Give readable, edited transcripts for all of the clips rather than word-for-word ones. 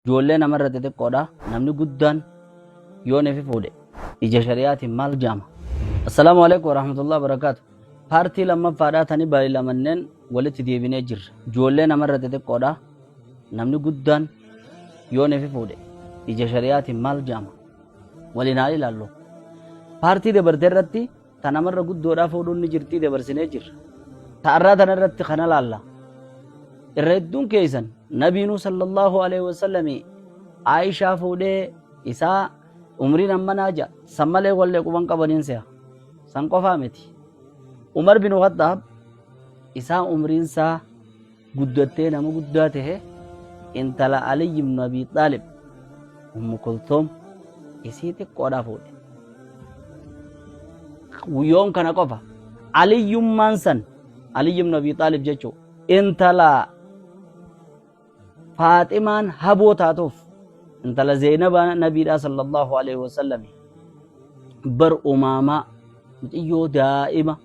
Ijoollee namarra xixiqqoodha. Namni guddaan yoo nefi fuudhe ija shari'aatiin maal jaama? Assalaamu alaikum warahmatullahi wabarakaatu. Paartii lammaffaadhaa tani baay'ilamanneen walitti deebinee jirra. Ijoollee namarra xixiqqoodha. Namni guddaan yoo nefi fuudhe ija shari'aatiin maal jaama? Waliin haa ilaallu. Paartii dabarte irratti ta namarra guddoodhaa fuudhuun ni jirtii dabarsinee jirra. Ta arraa tana irratti kana laalla. Irra hedduun keessan nabiinuu sallallahu alaihi wasallami Aishaa fuudhee isaa umriin ammanaa ja'a san malee wallee quban qabaniin se'a. San qofaa miti. Umar bin Khattaab isaa umriin isaa guddattee nama guddaa tahe intala Aliyyi ibn Abi Xaalib Ummu Kulthum isii xiqqoodhaa fuudhe. Yoom kana qofa Aliyyummaan san Aliyyi ibn Abi Xaalib jechuu intala Faaximaan haboo taatuuf intala Zeynaba nabiidhaa sallallahu alaihi wasallam bar umaamaa muciyyoo daa'ima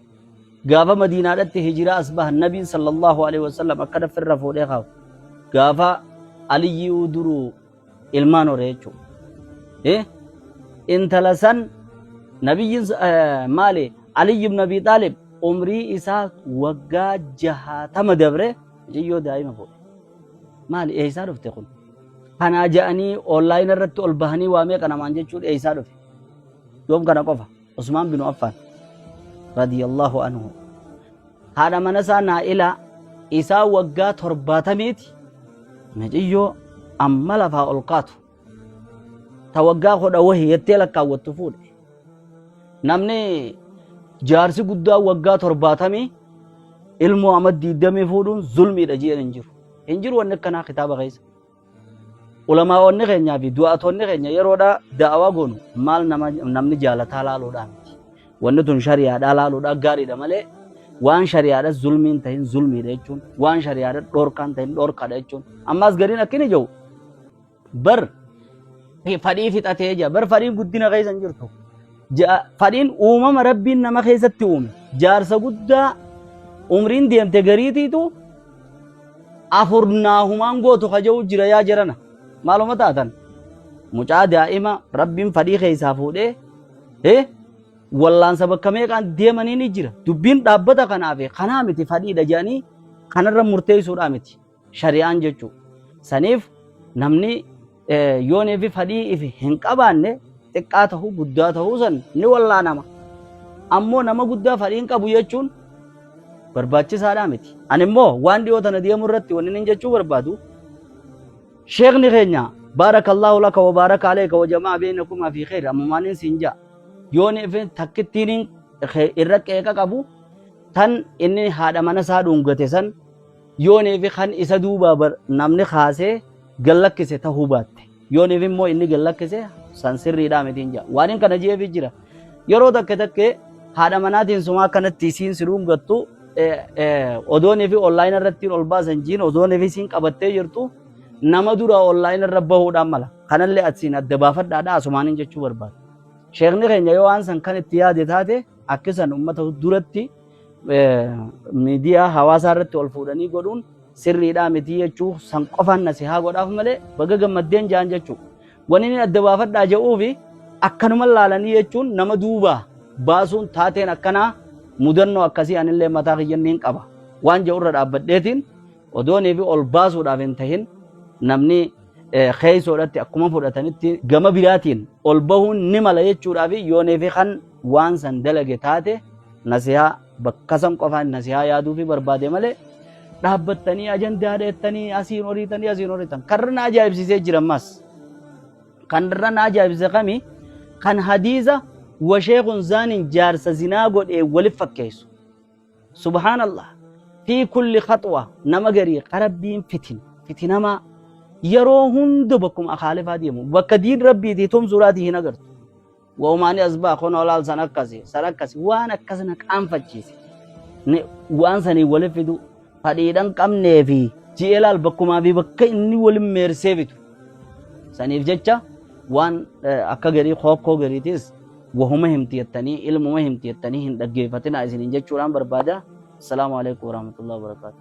Gaafa Madiinaadhatti hijiraa as bahan Nabiin sallallahu alaihi wasallam akkana firra fuudhee kaawu. Gaafa Aliyyuu duruu ilmaan hore jechuudha. Eh? Intala san Nabiyyiin maali Aliyyi ibn Abi Xaalib umrii isaa waggaa 60 dabre mucayyoo daa'ima fuudhe. Maali eessaa dhufte kun? Kanaa ja'anii onlaayina irratti ol bahanii waa meeqa namaan jechuun eessaa dhufe? Yoom kana qofa? Usmaan binu Affaan radiyallahu anhu haadha mana isaa Naa'ilaa isaa waggaa 70ti miciyyoo amma lafaa ol kaatu ta waggaa kudha wahi jettee lakkaawwattu fuudhe. Namni jaarsi guddaa waggaa 70 ilmoo amma 20 fuudhuun zulmiidha jeen hin jiru. Hin jiru wanni akkanaa kitaaba keessa. Ulamaa'onni keenyaa fi du'aatonni keenya yeroodha da'awaa goonu maal nama namni jaalataa laaluudhaa miti. Wanni tun shari'aadhaa laaluudhaa gaariidha malee waan shari'aadha zulmiin tahin zulmiidha jechuun waan shari'aadha dhorkaan tahin dhorkaadha jechuun ammaas gariin akkini jiru bar fadhii fixatee jira bar fadhiin guddina keessa hin jirtu. Fadhiin uumama rabbiin nama keessatti uume jaarsa guddaa umriin deemte gariitiitu afur naahumaan gootu kaja'u jira yaa jarana maaluma taatan mucaa daa'ima rabbiin fadhii keessaa fuudhee wallaansa bakka meeqaan deemanii ni jira dubbiin dhaabbata kanaa fi kanaa miti fadhiidha jedhanii kanarra murteessuudhaa miti shari'aan jechuu saniif namni yoonii fi fadhii ifi hin qabaanne xiqqaa ta'uu guddaa ta'uu san ni wallaanama. Ammoo nama guddaa fadhii hin qabu jechuun barbaachisaadhaa miti. Ani immoo waan dhiyoo tana deemu irratti wanni inni jechuu barbaadu sheekni keenya baarakallaahu laka wa baaraka aleeka wa jamaa beeynakumaa fi kheyr ammumaanin siin ja'a yooni fi takkittiin irra qeeqa qabu tan inni haadha mana isaa dhungate san yoonii fi kan isa duubaa namni kaasee gad lakkise tahuu baatte. Yooniif immoo inni gad lakkise san sirriidhaa mitiin jaa. Waan hin kana jeefi jira. Yeroo takke takke haadha manaatiin sumaa akkanatti isiin si dhungattu odoonii fi onlaayina irratti ol baasan jiin odoonii fi isiin qabattee jirtu nama dura onlaayina irra bahuudhaan mala. Kanallee asiin adda baafadhaadha asumaaniin jechuu barbaada. Sheekni keenya yoo waan san kan itti yaade taate akkisan uummata duratti miidiyaa hawaasaa irratti ol fuudhanii godhuun sirriidhaa mitii jechuu san qofaan nasihaa godhaaf malee baga gammaddeen jaan jechuu. Wanni inni adda baafadhaa jedhuufi akkanuma laalanii jechuun nama duubaa baasuun taateen akkanaa mudannoo akkasii anillee mataa kiyyan niin qaba waan jedhu irra dhaabbadheetiin odoonii fi ol baasuudhaaf hin tahin namni keessoodhatti akkuma fudhatanitti gama biraatiin ol bahuun ni mala jechuudhaaf yoonii fi kan waan san dalage taate nasihaa bakka san qofaan nasihaa yaaduufi barbaade malee dhaabbattanii ajandaa dheettanii asiin horiitanii asiin horiitan karra na ajaa'ibsiisee jira ammas kanarra na ajaa'ibsiise kami kan hadiisa washeekun zaanin jaarsa zinaa godhee walif fakkeessu Subhaanallah fi kulli khaxwa nama garii ka rabbiin fitin fitinamaa yeroo hunda bakkuma akaalifaa deemu bakka diin rabbiitii tumsuudhaatii hin agartu waumaani as baa kun olaal san akkasi san akkasi waan akkas na qaanfachiise waan sanii wali fidu fadhiidhan qabnee fi ji'ee laal bakkumaa fi bakka inni walin meersee fidu Saniif jecha waan akka garii kookkoo gariitis wahuma himti jettanii ilmuma himti jettanii hin dhaggeeffatinaa isiniin jechuudhaan barbaada. Assalaamu alaikum warahmatullahi wabarakatuh.